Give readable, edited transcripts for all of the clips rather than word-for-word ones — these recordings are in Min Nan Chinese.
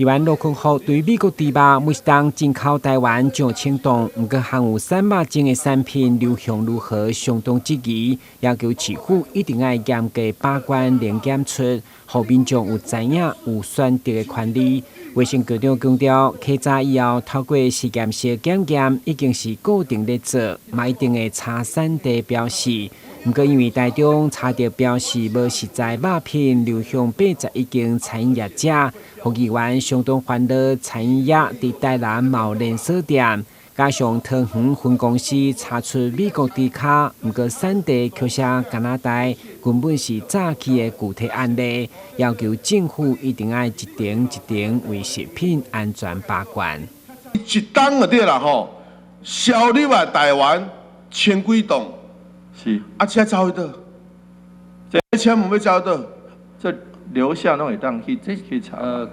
台灣勞工局對美國豬肉每一冬進口台灣上千噸，毋過含有散肉精的產品流向如何相當質疑，要求市府一定愛嚴格把關零檢出，予民眾有知影有選擇的權利。衛生局長強調，稽查以後透過實驗室檢驗已經是固定咧做，嘛一定會查產地標示。毋過因為台中查著標示無實在肉品流向81間餐飲業者，予議員相當煩惱。餐飲業佇台南嘛有連鎖店，加上桃園分公司查出美國豬跤，毋過產地卻寫加拿大，根本是詐欺的具體案例，要求政府一定愛一層一層為食品安全把關。一冬就對啦吼，銷入來台灣千幾噸。啊，車走去佗？這車毋欲走去佗？這流向攏會當去查。啊，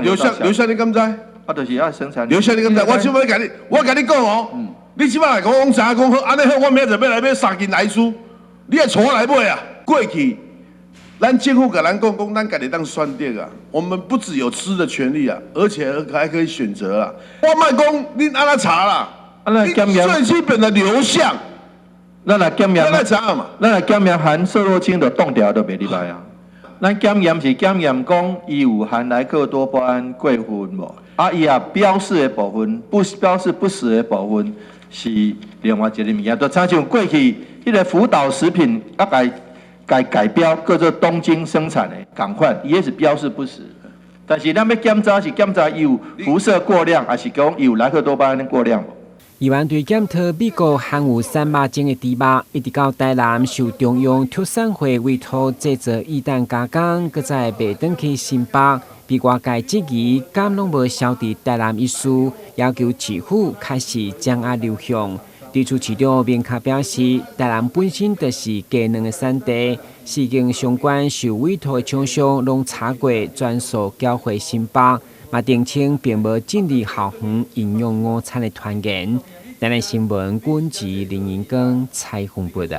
流向流向你敢知？啊，就是愛生產。流向你敢知？我這擺共你，我共你講哦，你這擺來講，講知影講好，按呢好，我明仔載欲來買3斤來豬，你會帶我來買啊？過去，咱政府共咱講講，咱家己當選擇啊。我們不只有吃的權利啊，而且還可以選擇啊。我莫講恁按怎查啦，你最基本的流向。咱來檢驗，咱來查嘛。咱來檢驗含瘦肉精就凍掉都袂入來啊。咱檢驗是檢驗講伊有含萊克多巴胺過分無？啊，伊也標示的部分，不標示不實的部分是另外一个物件。就親像過去彼个福島食品啊，共改改標，叫做東京生產的，仝款，伊彼是標示不實。但是咱欲檢查是檢查伊有輻射過量，抑是講伊有萊克多巴胺過量無？議員對檢討美國含有散肉精的豬肉，一直到台南受中央畜產會委託製造液氮加工，閣再賣轉去新北，被外界質疑敢攏無銷佇台南一事，要求市府開始掌握流向。對此市長明確表示，台南本身就是雞卵的產地，四間相關受委託的廠商攏查過，全數繳回新北，嘛澄清並無進入校園營養午餐的傳言。台南新聞，軍籍林英光採訪報導。